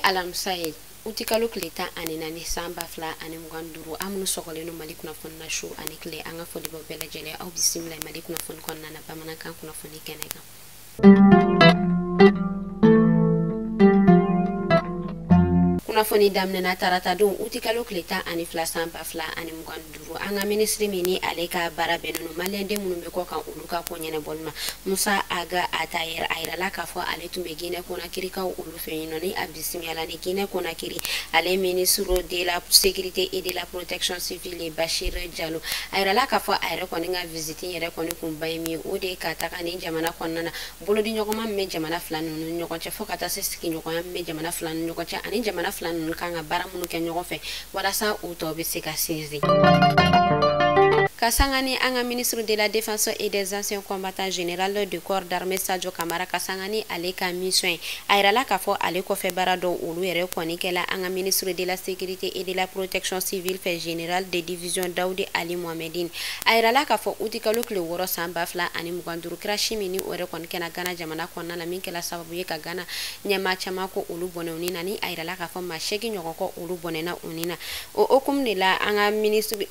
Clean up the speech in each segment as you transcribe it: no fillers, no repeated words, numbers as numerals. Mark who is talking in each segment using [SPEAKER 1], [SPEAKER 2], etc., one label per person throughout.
[SPEAKER 1] alamisa ye utikalo tile 14 san 2025 an minnu sɔgɔlen don Mali kunnafoni na su ani tile an ka foli b'aw bɛɛ lajɛlen aw bisimila Mali kunnafoni kɔnɔna na bamanankan kunnafoni kɛnɛ kan. Kunnafoni daminɛna tarata don utikalo tile 12 san 2025 an ka minisiri min ni ale ka baara bɛnnen don maliyɛnden minnu bɛ kɔ kan olu ka ko ɲɛnabɔli ma Musa Aga Atayɛrɛ a yirala k'a fɔ ale tun bɛ Guinée Conakrykaw olu fɛ yen nɔ ni a bisimila ni Guinée Conakry ale ministre de la sécurité et de la protection civile Bachir Diallo a yirala k'a fɔ a yɛrɛ kɔni ka visite yɛrɛ kɔni kunba ye min ye o de ye ka taga nin jamana kɔnɔna na bolodiɲɔgɔnma min bɛ jamana fila ninnu ni ɲɔgɔn cɛ fo ka taa se sigiɲɔgɔnya min bɛ jamana fila ni ɲɔgɔn cɛ ani jamana fila ninnu kan ka baara minnu kɛ ɲɔgɔn fɛ walasa u tɔ bɛ se ka sinsin. Ka sanga ni an ka ministre de la défense et des anciens combattants général de corps d'armée Sadio Kamara ka sanga ni ale ka mission ye a yirala k'a fɔ ale kɔfɛ baara dɔw olu yɛrɛ kɔni kɛla an ka ministre de la sécurité et de la protection civile fɛ général de division Daoudi Ali Mohamedine a yirala k'a fɔ utikalo tile 6 san 2025 crash min ni o yɛrɛ kɔni kɛra Ghana jamana kɔnɔna na min kɛla sababu ye ka Ghana ɲɛmaa caman ko olu bɔnɛ u ni na ni a yirala k'a fɔ maa 8 ɲɔgɔn kɔ olu bɔnɛna u ni na o hokumu de la an ka ministre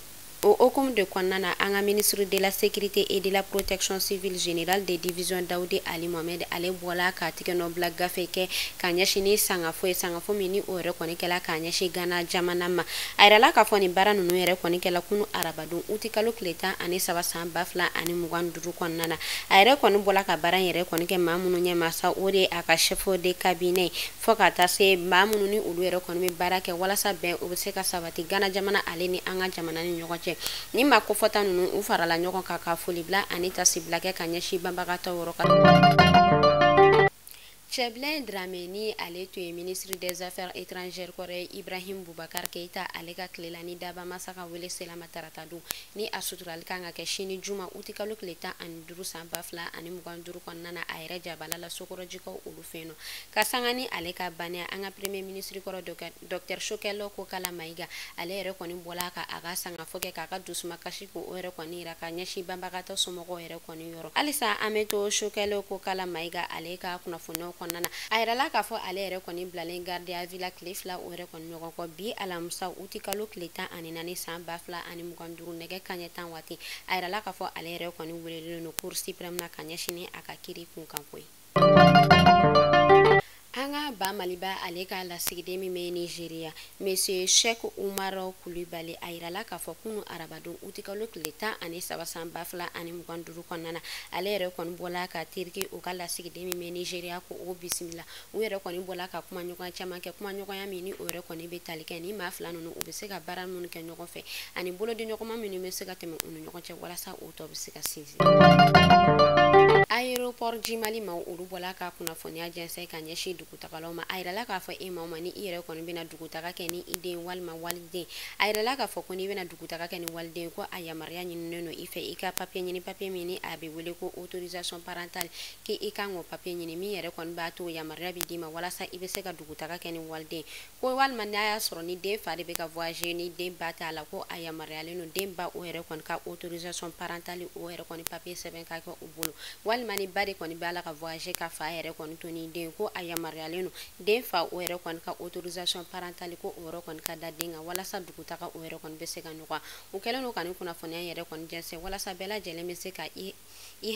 [SPEAKER 1] o hokumu de kɔnɔna na an ka ministre de la sécurité et de la protection civile général de division Daoudi Ali Mohamed ale bɔla ka tigɛnɔ bila gafe kɛ ka ɲɛsin ni sangafo ye sangafo min ni o yɛrɛ kɔni kɛla ka ɲɛsin Ghana jamana ma a yirala k'a fɔ nin baara ninnu yɛrɛ kɔni kɛla kunu arabadon utikalo tile 13 san 2025 kɔnɔna na a yɛrɛ kɔni bɔla ka baara yɛrɛ kɔni kɛ maa minnu ɲɛma sa o de a ka chef de cabinet fo ka taa se maa minnu ni olu yɛrɛ kɔni bɛ baara kɛ walasa bɛn o bɛ se ka sabati Ghana jamana ale ni an ka jamana ni ɲɔgɔn cɛ. Ni maa kofɔta ninnu u farala ɲɔgɔn kan ka foli bila ani tasibila kɛ ka ɲɛsin banbagatɔ yɔrɔ kan. Cɛbilen Dramé ni ale tun ye ministre des affaires étrangères kɔrɔ ye Ibrahim Boubacar Keïta ale ka tile la ni daba masa ka wele sela ma tarata don ni a suturali kan ka kɛ sini juma utikalo tile 15 san 2025 kɔnɔna na a yɛrɛ jabala la Sokɔrɔjikaw olu fɛ yen nɔ ka sanga ni ale ka banniya an ka premier ministre kɔrɔ docteur Choguel Kokalla Maïga ale yɛrɛ kɔni bɔla ka a ka sangafo kɛ k'a ka dusumakasi ko o yɛrɛ kɔni yira ka ɲɛsin banbagatɔ somɔgɔw yɛrɛ kɔni yɔrɔ. Halisa an bɛ to Choguel Kokalla Maïga ale ka kunnafoniyaw kɔnɔna na a yirala k'a fɔ ale yɛrɛ kɔni bilalen garde à vue la tile 2 o yɛrɛ kɔni ɲɔgɔn kɔ bi alamisa utikalo tile 14 san 2025 nɛgɛ kanɲɛ 10 waati a yirala k'a fɔ ale yɛrɛ kɔni welelen don cour suprême na ka ɲɛsin ni a ka kiiri kunkanko ye. An ka ba Maliba ale ka lasigiden min bɛ Nigeria monsieur Cheikh Oumar Coulibaly a yirala k'a fɔ kunu arabadon utikalo tile 13 san 2025 kɔnɔna na ale yɛrɛ kɔni bɔla ka Turki u ka lasigiden min bɛ Nigeria ko o bisimila u yɛrɛ kɔni bɔla ka kumaɲɔgɔnya caman kɛ kumaɲɔgɔnya min ni o yɛrɛ kɔni bɛ tali kɛ ni maa fila ninnu u bɛ se ka baara minnu kɛ ɲɔgɔn fɛ ani bolodiɲɔgɔnma minnu bɛ se ka tɛmɛ u ni ɲɔgɔn cɛ walasa o tɔ bɛ se ka sinsin. Aéroport Jimali maaw olu bɔla ka kunnafoniya jɛnsɛn ka ɲɛsin dugutagalaw ma a yirala k'a fɔ e maa ma ni i yɛrɛ kɔni bɛna dugutaga kɛ ni i den walima waliden a yirala k'a fɔ ko n'i bɛna dugutaga kɛ ni waliden ko a yamaruya ɲininen don i fɛ i ka papier ɲini papier min ni a bɛ wele ko autorisation parentale k'i kan k'o papier ɲini min yɛrɛ kɔni b'a to yamaruya bɛ d'i ma walasa i bɛ se ka dugutaga kɛ ni waliden ko walima n'a y'a sɔrɔ ni den fa de bɛ ka voyager ni den ba t'a la ko a yamaruyalen don den ba o yɛrɛ kɔni ka autorisation parentale o yɛrɛ kɔni papier sɛbɛn ka kɛ u bolo walima ni ba de kɔni b'a la ka voyager ka fa yɛrɛ kɔni to ni den ko a yamaruyalen don den fa o yɛrɛ kɔni ka autorisation parentale ko o yɛrɛ kɔni ka da den kan walasa dugutaga o yɛrɛ kɔni bɛ se ka nɔgɔya. U kɛlen don ka nin kunnafoniya yɛrɛ kɔni jɛnsɛn walasa bɛɛ lajɛlen bɛ se ka i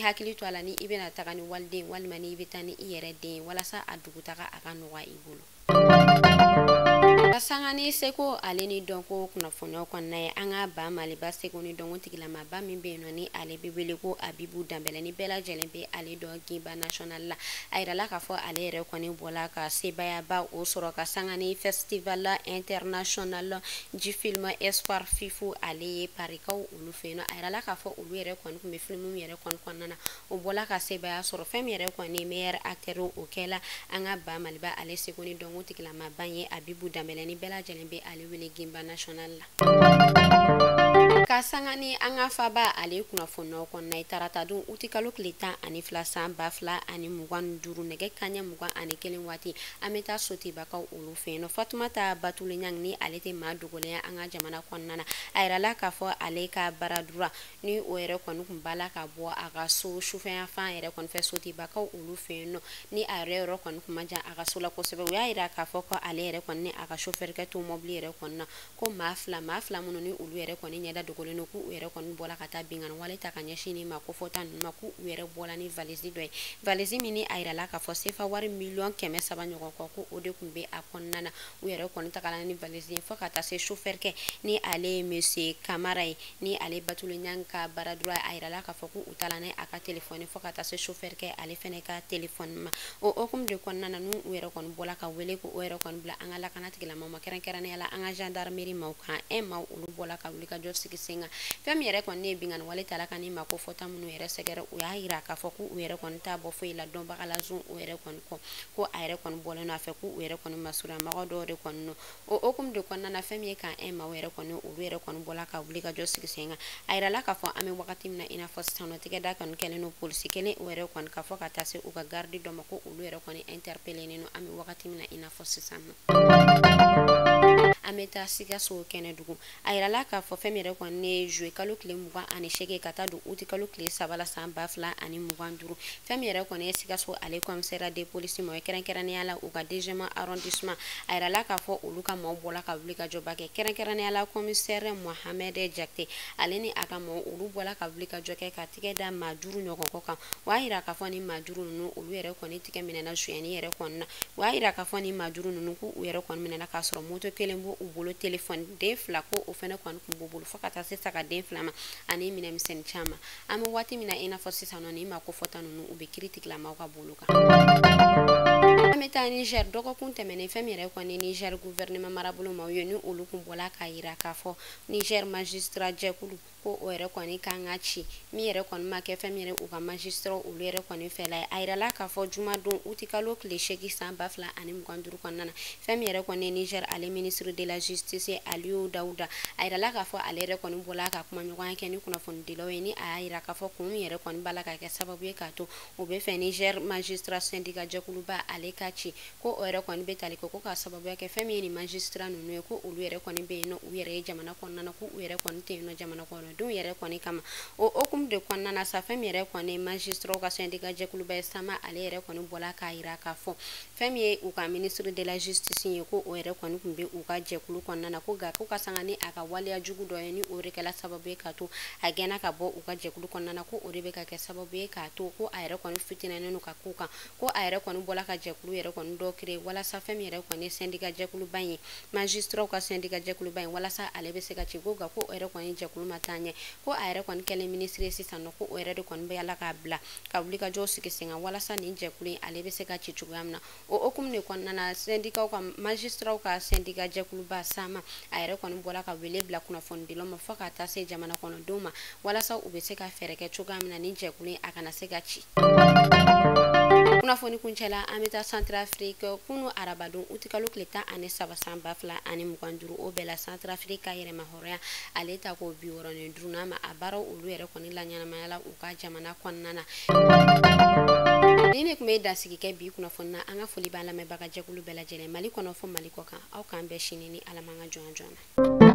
[SPEAKER 1] hakili to a la ni i bɛna taga ni waliden walima ni i bɛ taa ni i yɛrɛ den ye walasa a dugutaga a ka nɔgɔya i bolo. Ka sanga ni seko ale ni dɔnko kunnafoniyaw kɔnɔna ye an ka ba Maliba seko ni dɔnko tigilamaba min bɛ yen nɔ ni ale bɛ wele ko Abibu Danbɛlɛ ni bɛɛ lajɛlen bɛ ale dɔn Guimba National la a yirala k'a fɔ ale yɛrɛ kɔni bɔla ka sebaayaba o sɔrɔ ka sanga ni festival international du film Espoir Fifu ale ye Parikaw olu fɛ yen nɔ a yirala k'a fɔ olu yɛrɛ kɔni tun bɛ film yɛrɛ kɔni kɔnɔna na o bɔla ka sebaaya sɔrɔ fɛn min yɛrɛ kɔni meilleur acteur o kɛla an ka ba Maliba ale seko ni dɔnko tigilamaba ye Abibu Danbɛlɛ ni bɛɛ lajɛlen bɛ ale wele Guimba National la. Ka sanga ni an ka faba ale kunnafoniyaw kɔnɔna ye, tarata don utikalo tile 12 san 2025 nɛgɛ kanɲɛ 21 waati, an bɛ taa Sotibakaw olu fɛ yen nɔ. Fatumata Batuli Ɲang ni ale tɛ maa dogolen an ka jamana kɔnɔna na, a yirala k'a fɔ ale ka baradura ni o yɛrɛ kɔni tun b'a la ka bɔ a ka so sufɛyanfan yɛrɛ kɔni fɛ Sotibakaw olu fɛ yen nɔ, ni a yɛrɛ yɔrɔ kɔni tun man jan a ka so la kosɛbɛ. U y'a yira k'a fɔ ko ale yɛrɛ kɔni ni a ka sofɛrikɛ to mɔbili yɛrɛ kɔni na, ko maa fila minnu ni olu yɛrɛ kɔni ɲɛda dogolen don, k'u yɛrɛ kɔni bɔla ka taa binkanni wale ta ka ɲɛsin ni maa kofɔta ninnu ma, k'u yɛrɛ bɔla ni valise dɔ ye, valise min ni a yirala k'a fɔ sefa wari 3 miliyɔn ɲɔgɔn kɔ, ko o de tun bɛ a kɔnɔna na. U yɛrɛ kɔni tagala ni valise ye fo ka taa se sofɛrikɛ ni ale ye monsieur Kamara ye, ni ale Batuli Ɲang ka baradura. A yirala k'a fɔ ko u taala ni a ka telefɔni fo ka taa se sofɛrikɛ ale fɛnɛ ka telefɔni ma. O hokumu de kɔnɔna na, n'u yɛrɛ kɔni bɔla ka wele k'o yɛrɛ kɔni bila an ka lakana tigilamɔgɔw ma, kɛrɛnkɛrɛnnenya la an ka gendarmerie maaw kan maaw olu bɔla ka wuli ka jɔ sigi sen kan. Fɛn min yɛrɛ kɔni ye binkanni wale tala ka ni maa ko fɔta minnu yɛrɛ sɛgɛrɛ, u y'a yira k'a fɔ k'u yɛrɛ kɔni t'a bɔ foyi la dɔnbaga la zon o yɛrɛ kɔni kɔ, ko a yɛrɛ kɔni bɔlen don a fɛ, k'u yɛrɛ kɔni masurunyamɔgɔ dɔw de kɔni don. O hokumu de kɔnɔna na, fɛn min ye kan maaw yɛrɛ kɔni olu yɛrɛ kɔni bɔla ka wuli ka jɔ sigi sen kan, a yirala k'a fɔ an bɛ wagati min na i n'a fɔ sisan nɔ, tigɛda kɔni kɛlen don polisi kelen o yɛrɛ kɔni ka fɔ ka taa se u ka garde dɔ ma, ko olu yɛrɛ kɔni interpellé don an bɛ wagati min na i n'a fɔ sisan nɔ. An bɛ taa Sikaso Kɛnɛdugu. A yirala k'a fɔ fɛn min yɛrɛ kɔni ye juillet kalo tile 28 ka taa don uti kalo tile 3 la san 2025, fɛn min yɛrɛ kɔni ye Sikaso ale commissariat de police ma, kɛrɛnkɛrɛnnenya la u ka deuxième arrondissement, a yirala k'a fɔ olu ka maaw bɔla ka wuli ka jɔba kɛ, kɛrɛnkɛrɛnnenya la commissaire Mohamed Jakite ale ni a ka maaw, olu bɔla ka wuli ka jɔ kɛ ka tigɛ da maa 5 ɲɔgɔn kɔ kan. O y'a yira k'a fɔ ni maa 5 ninnu olu yɛrɛ kɔni tigɛ minɛna sonyɛni yɛrɛ kɔni na. O y'a yira k'a fɔ ni maa 5 ninnu k'u yɛrɛ kɔni minɛna k'a sɔrɔ moto kelen b'u bolo, telefɔni den 2 ko o fɛnɛ kɔni tun b'u bolo, fo ka taa se saga den 2 ma ani minɛnmisɛnnin caman. An bɛ waati min na i n'a fɔ sisan nɔ, ni maa kofɔta ninnu u bɛ kiiri tigilamaaw ka bolo kan. An bɛ taa Niger. Dɔgɔkun tɛmɛnen, fɛn min yɛrɛ kɔni Niger gouvernement marabolo maaw ye, ni olu kun bɔla k'a yira k'a fɔ Niger magistrat jɛkulu ko o yɛrɛ kɔni kan ka ci, min yɛrɛ kɔni ma kɛ fɛn min yɛrɛ u ka magistrat olu yɛrɛ kɔni fɛla ye. A yirala k'a fɔ jumadon utikalo tile 8 san 2025 kɔnɔna na, fɛn min yɛrɛ kɔni Niger ale ministre de la justice Aliou Dawuda, a yirala k'a fɔ ale yɛrɛ kɔni bɔla ka kumaɲɔgɔnya kɛ ni kunnafonidilaw ye, ni a y'a yira k'a fɔ kun min yɛrɛ kɔni b'a la ka kɛ sababu ye k'a to u bɛ fɛ Niger magistrat syndicat jɛkuluba ale ka ci, ko o yɛrɛ kɔni bɛ tali kɛ ko ka sababuya kɛ fɛn min ye ni magistrat ninnu ye, ko olu yɛrɛ kɔni bɛ yen nɔ u yɛrɛ ye jamana kɔnɔna na, ko u yɛrɛ kɔni tɛ yen nɔ jamana kɔnɔdenw yɛrɛ kɔni kama. O hokumu de kɔnɔna na sa, fɛn min yɛrɛ kɔni magistrat ka syndicat jɛkuluba ye SAMA, ale yɛrɛ kɔni bɔla k'a yira k'a fɔ fɛn min ye u ka ministre de la justice ye, ko o yɛrɛ kɔni tun bɛ u ka jɛkulu kɔnɔna na, ko nka ko ka sanga ni a ka waleya jugu dɔ ye, ni o de kɛla sababu ye k'a to a gɛnna ka bɔ u ka jɛkulu kɔnɔna na, ko o de bɛ ka kɛ sababu ye k'a to ko a yɛrɛ kɔni fitinɛnen don ka ko kan, ko a yɛrɛ kɔni bɔla ka jɛkulu yɛrɛ kɔni dɔ créer walasa fɛn min yɛrɛ kɔni ye syndicat jɛkuluba in ye, magistrat ka syndicat jɛkuluba in, walasa ale bɛ se ka ci, ko nka ko o yɛrɛ kɔni jɛkulu ma taa ɲɛ, ko a yɛrɛ kɔni kɛlen ministre ye sisan nɔ, ko o yɛrɛ de kɔni bɛ ala k'a bila ka wuli ka jɔw sigi sen kan walasa nin jɛkulu in ale bɛ se ka ci cogoya min na. O hokumu de kɔnɔna na, syndicat ka magistrat ka syndicat jɛkuluba SAMA, a yɛrɛ kɔni bɔla ka wele bila kunnafonidilaw ma fo ka taa se jamana kɔnɔdenw ma, walasa u bɛ se ka fɛɛrɛ kɛ cogoya min na ni jɛkulu in a kana se ka ci. Kunnafoni kuncɛla, an bɛ taa Centrafrique. Kunu arabadon utikalo tile 13 san 2025, o bɛɛ la Centrafrique ka yɛrɛma hɔrɔnya ale ta ko 65nan ma, a baaraw olu yɛrɛ kɔni la ɲɛnamaya la u ka jamana kɔnɔna na. Ni ne tun bɛ dansigi kɛ bi kunnafoni na. An ka foli b'an lamɛnbaga jɛkulu bɛɛ lajɛlen, Mali kɔnɔ fo Mali kɔ kan. Aw k'an bɛn sini ni Ala m'an ka jɔn joona.